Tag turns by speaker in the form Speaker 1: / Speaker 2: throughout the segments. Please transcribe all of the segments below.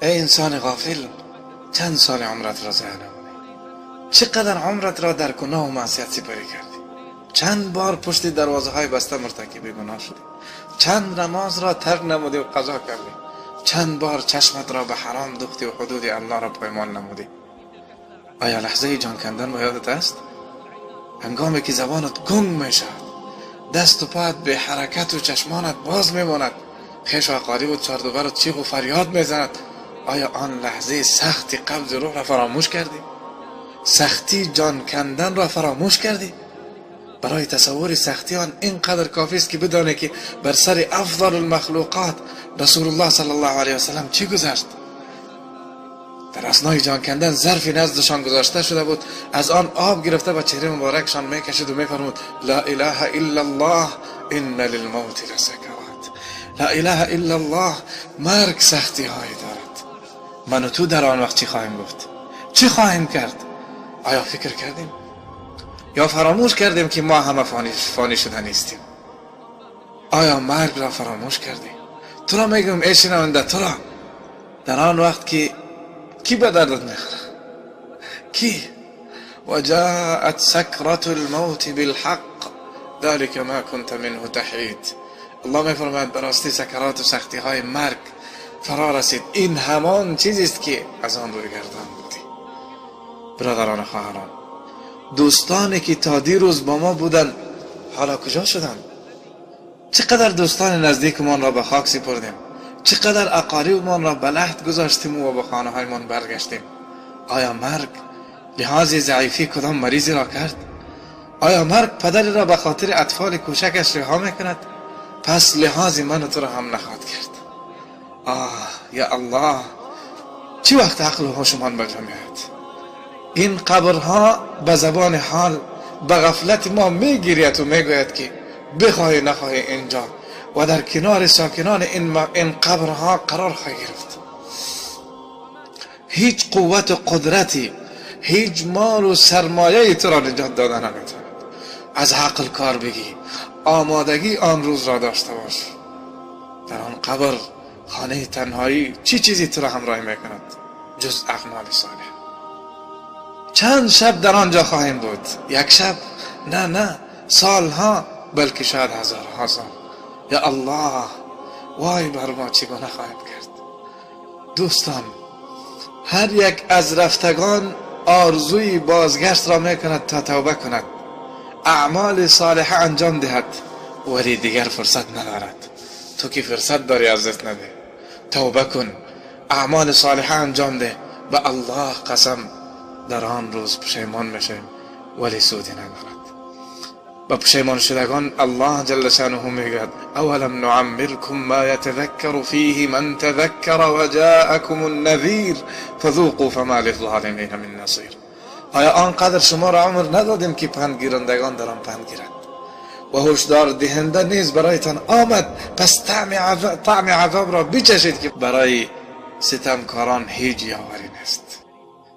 Speaker 1: ای انسان غافل، چند سال عمرت را ضایع نمودی؟ چقدر عمرت را در گناه و معصیت سپری کردی؟ چند بار پشت دروازه های بسته مرتکب گناه شدی؟ چند نماز را ترک نمودی و قضا کردی؟ چند بار چشمت را به حرام دوختی و حدود الله را پایمال نمودی؟ آیا لحظه جان کندن به یادت است؟ هنگامی که زبانت گنگ می شود، دست و پایت به حرکت و چشمانت باز می ماند، خویش و اقارب و چهار دوبرت چیغ و فریاد می زند، آیا آن لحظه سختی قبض روح را فراموش کردی؟ سختی جان کندن را فراموش کردی؟ برای تصور سختی آن اینقدر کافی است که بدانی که بر سر افضل المخلوقات رسول الله صلی الله علیه و سلم چی گذشت. در اثنای جان کندن ظرفی نزدشان گذاشته شده بود، از آن آب گرفته و چهره مبارکشان میکشید و میفرمود لا اله الا الله ان للموت لسکرات. لا اله الا الله، مرگ سختی هایی دارد. من و تو در آن وقت چی خواهیم گفت؟ چی خواهیم کرد؟ آیا فکر کردیم؟ یا فراموش کردیم که ما همه فانی شده نیستیم؟ آیا مرگ را فراموش کردیم؟ تو را میگم ای شنونده، تو را در آن وقت که کی به دردت میخوره؟ کی؟ وجاءت سکرة الموت بالحق ذلك ما كنت منه تحید. الله میفرماید به راستی سکرات و سختی های مرگ فرا رسید، این همان چیزی است که از آن روی گردان بودی. برادران و خواهران، دوستانی که تا دیروز با ما بودند حالا کجا شدند؟ چقدر دوستان نزدیکمان را به خاک سپردیم، چقدر اقاربمان را به لحد گذاشتیم و به خانه هایمان برگشتیم. آیا مرگ لحاظ ضعیفی کدام مریضی را کرد؟ آیا مرگ پدری را به خاطر اطفال کوچکش رها میکند؟ پس لحاظ من و تو را هم نخواهد کرد. آه یا الله، چی وقت عقل و هوشمان به جا میآید؟ این قبرها به زبان حال به غفلت ما میگیرید و میگوید که بخواهی نخواهی اینجا و در کنار ساکنان این قبرها قرار خواهی گرفت. هیچ قوت و قدرتی، هیچ مال و سرمایه تو را نجات داده نمیتواند. از عقل کار بگی، آمادگی آن روز را داشته باش. در آن قبر، خانه تنهایی، چی چیزی تو را همراهی میکند جز اعمال صالح؟ چند شب در آنجا خواهیم بود؟ یک شب؟ نه نه، سالها، بلکه شاید هزارها سال. یا الله، وای بر ما چگونه خواهیم کرد. دوستان، هر یک از رفتگان آرزوی بازگشت را میکند تا توبه کند، اعمال صالحه انجام دهد، ولی دیگر فرصت ندارد. تو که فرصت داری از دست نده، توبه کن، اعمال صالحه انجام ده. به الله قسم در آن روز پشیمان میشیم ولی سودی ندارد. به پشیمان شدگان الله جل شانه میگوید اولم نعمرکم ما یتذکر فیه من تذکر وجاءکم النذیر فذوقوا فما للظالمین من نصیر. آیا آنقدر شما را عمر ندادیم که پندگیرندگان در آن پند گیرند و هشدار دهنده نیز برایتان آمد، پس طعم عذاب را بچشید که برای ستمکاران هیچ یاوری نیست.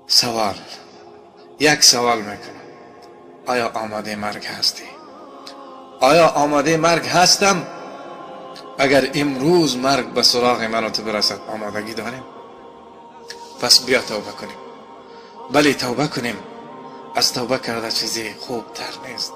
Speaker 1: سوال، یک سوال میکنم، آیا آماده مرگ هستی؟ آیا آماده مرگ هستم؟ اگر امروز مرگ به سراغ من و تو برسد آمادگی داریم؟ پس بیا توبه کنیم. بله توبه کنیم، از توبه کرده چیزی خوبتر نیست.